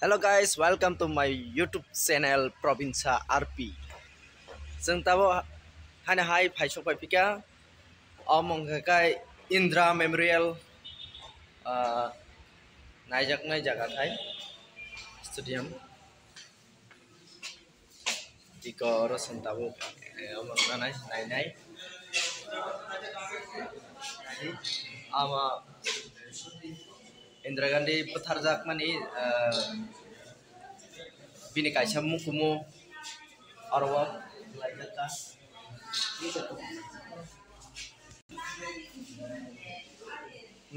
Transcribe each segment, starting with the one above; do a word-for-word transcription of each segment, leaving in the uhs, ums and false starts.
Hello guys, welcome to my YouTube channel Probinsa R P. Chwng tabo hani hai phaisok pai pika. Omo wngkha khe Indra Memorial, ah, naijaknai jaga thai stadium. Tiko oro chwng tabuk, eh, omo wngkha nai, nainai. Omo Indira Gandhi bwtharjakmani, eh, bini kaisa mukumu oro o khlaijak kha.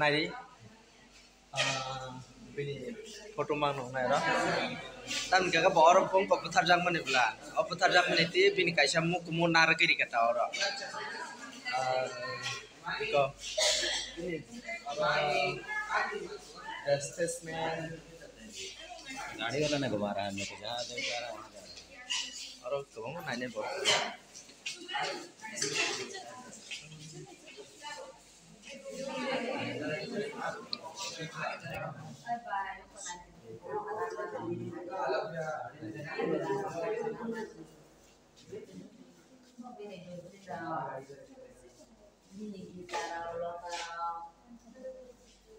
Nai, ah, bini photo mang nuknai oro. Tamni khe bo oro phone kok bwtharjakmani bwla. O bwtharjakmani twi bini kaisa mukumu narwgwi rikha ta oro. Ah, Iko. Ini, apa, eh, statement. Gari wala na gumara, main to jaha de, ja raha hai. Aro kwbangma nainai borok.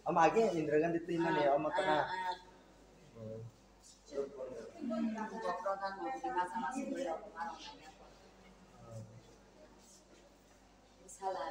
Omo age Indira Gandhi twi mani omo kana. Sala.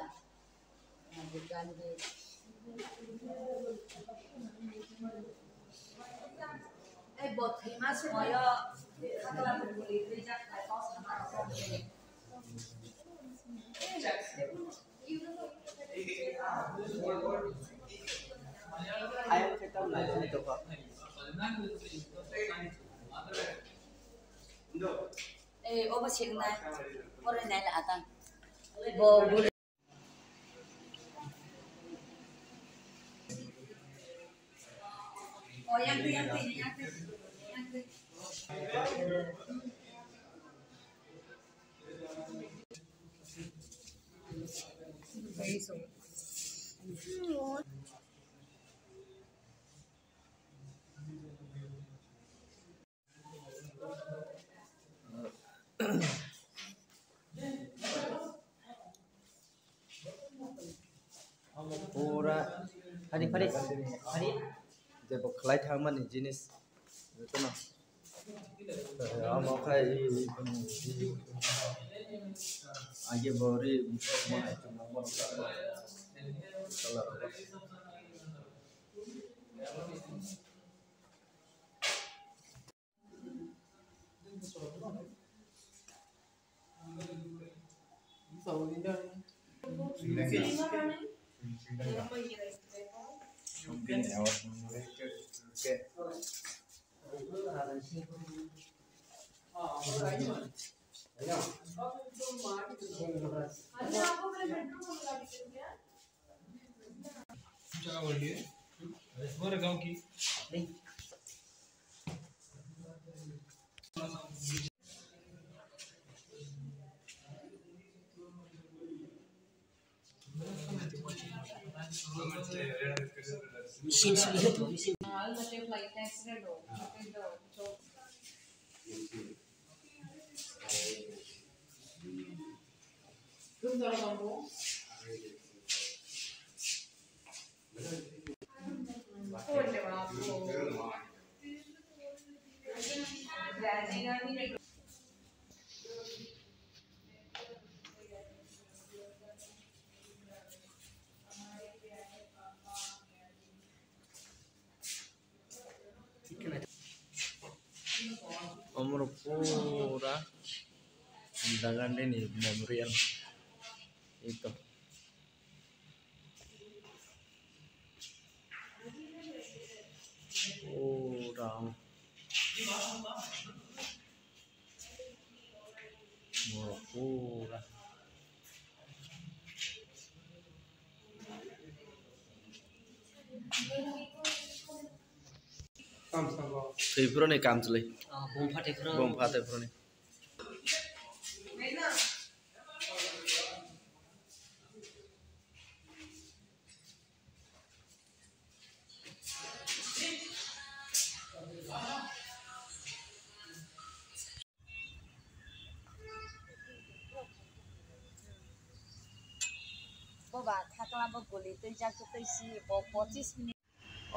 Eh, obo sik nai. Pore nai la atang. Bo Pura hari hari hari jebo khlai thangmani jinis jotono. Omo khai age bori Omorok pura Indira Gandhi ni memorial. Ito. Pura. Morok pura. Thwi phuru ni kam chwlwi. Ah, bumphate phuru. Bumphate phuru ni.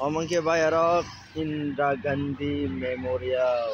Omo khe bai aro Indira Gandhi Memorial.